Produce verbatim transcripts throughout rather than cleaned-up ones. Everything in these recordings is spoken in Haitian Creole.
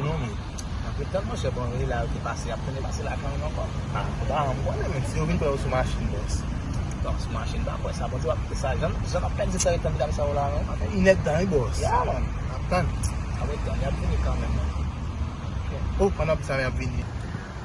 Non, men, n ap ret tann, monchè, bon, e la yo te pase, y ap tounen pase lakay nou ankò. Ah, ou pa janm konnen, men si yo vin pran yo sou machin, bòs. Bon, sou machin, pa kwè sa, Bondye w ap kite sa. Jan, jan n ap pèdi tan ret tann medam sa yo la, non? N ap tann, wi, bòs. Ya, man. N ap tann. N ap ret tann, y ap vini kanmenm, man. Oh, pandan w ap di sa, men y ap vini.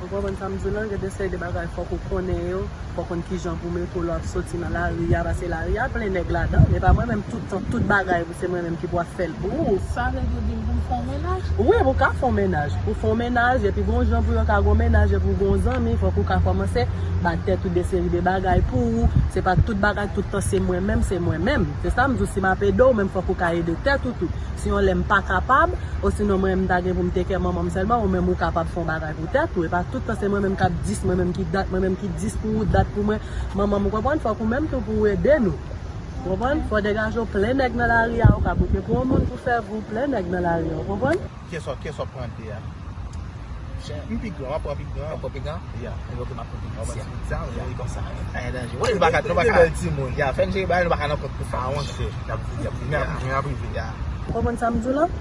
Ou konprann sa m di w lan, gen de seri de bagay fòk ou konnen yo, fòk ou konn kijan pou mete w lè w ap soti nan lari a, paske lari a plen nèg ladan l. E pa mwen menm tout tan, tout bagay pou se mwen menm ki pou ap fè l pou ou. Sa vle di w di m pou m fè yon mennaj? Wi, ou ka fè yon mennaj. Pou fè yon mennaj, epi gon jan pou yo ka gon mennaj, epi w gon zanmi, fòk ou ka kòmanse ba tèt ou de seri de bagay pou ou. Se pa tout bagay, tout tan, se mwen menm, se mwen menm. Se sa m di w, si m ap ede w, menm fòk ou ka ede tèt ou tou. Si yon lè m pa kapab, osinon mwen menm m ta gen pou m teke kè manman m sèlman, ou menm ou kapab fè yon bagay pou tèt ou. E pa tout tan se mwen menm k ap dis, mwen menm ki dat, mwen menm ki dis pou ou, dat pou mwen. Manman m, ou konprann? Fòk ou menm tou pou ou ede nou. Ou konprann? Fò degaje w, plen nèg nan lari a, ou ka bouke pou yon moun pou fè vou, plen nèg nan lari a, ou konprann? Kiyès w ap, kiyès w ap pran te a? M pi gran, w ap pran pi gran. W ap pran pi gran? Ya. Ebyen, ok, m ap pran pi piti a. Wi, konsa. Pa gen danje. Ou konnen nou pa ka, nou pa ka. De bèl timoun. Ya, fè n jere bagay, nou pa ka nan kont pou fè. Ah, monchè. Y ap vini, y ap vini, y ap rive. Ya. Ou konprann sa m di w lan?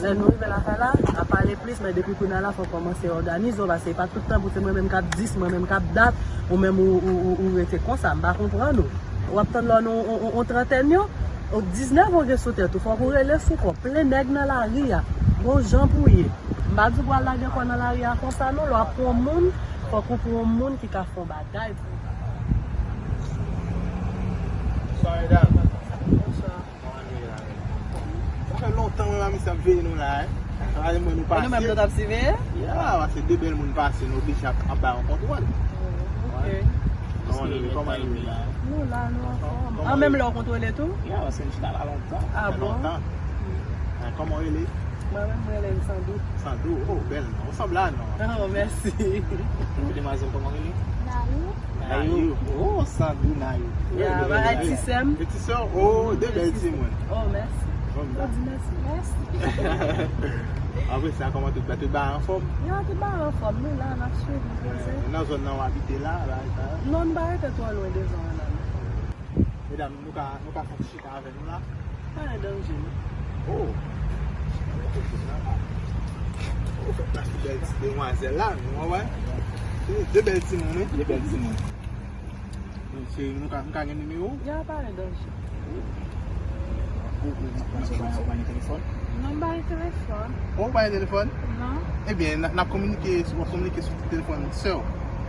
Lè nou rive lakay la, n a pale plis, men depi kounye a la, fò w kòmanse òganize w, paske e pa tout tan pou se mwen menm k ap dis, mwen menm k ap dat, ou menm ou, ou, ou, ou rete konsa. M pa konprann ou. W ap tann lè w nan yon, yon, yon, yon trantèn yo, ou diznèf an gen sou tèt ou, fòk ou rele sou kò w. Plen nèg nan lari a, gon jan pou w ye. M pa di w pral lage kò w nan lari a konsa non, lè w ap pran yon moun, fòk ou pran yon moun ki ka fè yon bagay pou ou. Bonswa, medam. Bonswa. Kòman nou ye la menm? Sa fè lontan mwen ak misye ap veye nou la, hein. Sa fè mwen nou pase. E nou menm nou t ap siveye? Ya, pase de bèl moun pase, nou oblije ap, ap bay yon kontwòl. Oh, ok. Kòman nou ye, kòman nou ye la? Nou la, nou anfòm. Ah, menm lè w kontwole tou? Ya, pase m chita la lontan. Ah bon? Fè lontan. Ah, kòman w rele? Mwen menm, mwen rele m Sandou. Sandou, oh, bèl non. Ou sanble a non. Oh, mèsi. Ou demwazèl, kòman w rele? Nayou. Nayou. Oh, Sandou, Nayou. Ya, bagay ti sè m. E ti sè w? Oh, de bèl timoun. Oh, mèsi. Bon, ou di mèsi. Mèsi. Apre sa, kòman tout, tout bagay anfòm? Ya, tout bagay anfòm. Nou la, n ap swiv, nou poze. Nan zòn nan w abite la, bagay sa? Non, m pa rete twò lwen de zòn nan. Medam, nou ka, nou ka fè yon ti chita avè nou la? Pa gen danje, non. Oh! Ou fè plas pou bèl ti demwazèl la, nou wè. Se de bèl timoun, wi. De bèl timoun. Cheri, nou ka, nou ka gen nimewo w? Ya, pa gen danje. Ou, ou, ou, ou pa gen telefòn? Non, m pa gen telefòn. Ou pa gen telefòn? Non. Ebyen, n a, n ap kominike, w ap kominike sou telefòn sè w.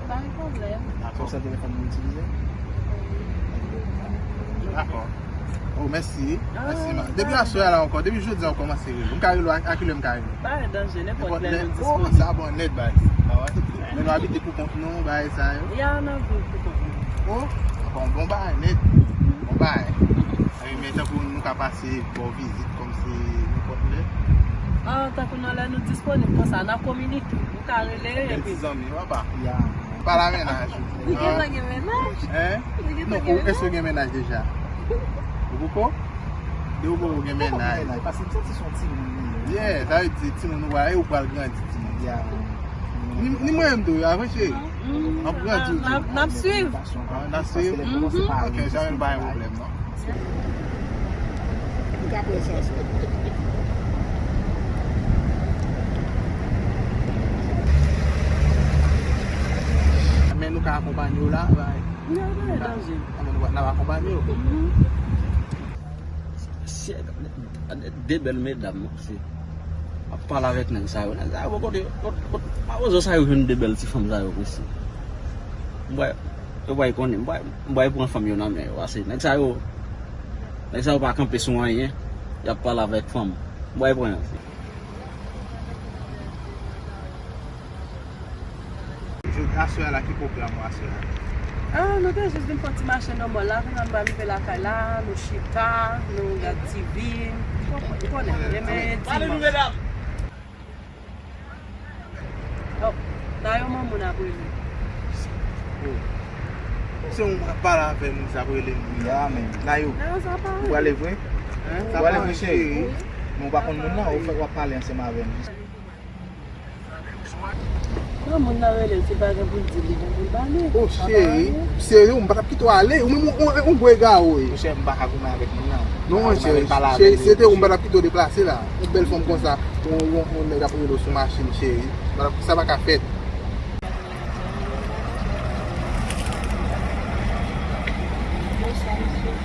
Pa gen pwoblèm. Dakò. Se sèl telefòn nou itilize? Dakò. Oh, mèsi. Mèsi, ma. Depi aswè a la ankò, depi jodi a ou kòmanse rele. M ka rele w a, a kilè m ka rele? Pa gen danje, nenpòt lè nou disponible. Oh, sa bon nèt, bagay. Men nou abite pou kont nou, bagay sa yo. Ya, n ap viv pou kont nou. Oh, bon, bon bagay nèt. Bon bagay. Wi, men tankou nou ka pase ba w vizit kòmsi nenpòt lè. Ah, tankou nan lè nou disponib konsa, n a kominike. Ou ka rele, epi ti zanmi, papa. Ya. Pale a mennaj ou. Ou gentan gen mennaj? Hein? Ou gentan gen mennaj? Non, ou, èske ou gen mennaj deja? Ou poko? De ou poko gen mennaj. Poko gen mennaj, paske m santi se yon timoun li ye. Yeah, sa vle di timoun ou pral, ou pral grandi timoun. Ya. Ni, ni mwen menm tou, a vre cheri. N ap grandi tou. N ap, n ap swiv. Ah, n ap swiv? Mhm. Ok, sa menm pa yon pwoblèm, non. Ou ka pran sans ou. Men nou ka akonpanye w la, bay. N ap, n ap akonpanye w. Mhm. Shit, de bèl medam, se, ap pale avèk nèg sa yo. Nèg sa yo, kote, kote, kote mawozo sa yo jwenn de bèl ti fanm sa yo, mesye? M bay, yo bay konnen, m bay, m bay pran fanm yo nan men yo, pase nèg sa yo, nèg sa yo pa kanpe sou anyen, y ap pale avèk fanm. M bay pran yo. Aswè a la, ki pwogram ou aswè a? Ah, nou te jis vin fè yon ti mache nòmal la, kounye a nou pral rive lakay la, nou chita, nou gad T V, ou konnen, demen dimanch. Oh, Nayo, manman ap rele. Oh. Se yon moun ap pale avè m, sa ap rele m. Ya, men. Nayo. Nayo, sa pa ou prale vre? Hein? Ou prale vre, cheri? Men ou pa konn moun nan, ou fèk w ap pale ansanm avè m. Yo Moun nan rele l, si l pa gen pou l di, li gen pou l pale. Oh, cheri, serye, m pa t ap kite w ale. Ou menm, ou, ou, ou gwo egare w ye. Monchè, m pa ka goumen avèk moun nan. Non, cheri, cheri, se te ou, m pa t ap kite w deplase la. Yon bèl fanm konsa, yon, yon, yon nèg ap rele w sou machin, cheri. M pa t ap, sa pa ka fèt.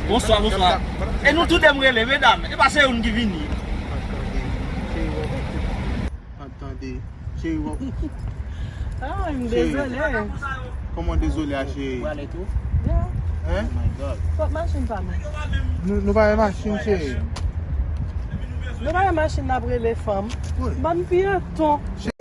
Bonswa, bonswa. E nou tou de m rele, medam. E pa se youn ki vini. Ap tande. Cheri, w ap... Ah, m dezole. Kòman dezole a, cheri? Ou ale tou? Yeah. Hein? Oh my God. Kot machin pa m? Nou, nou pa gen machin, cheri. Nou pa gen machin, n ap rele fanm. Wi. Ban m pyeton.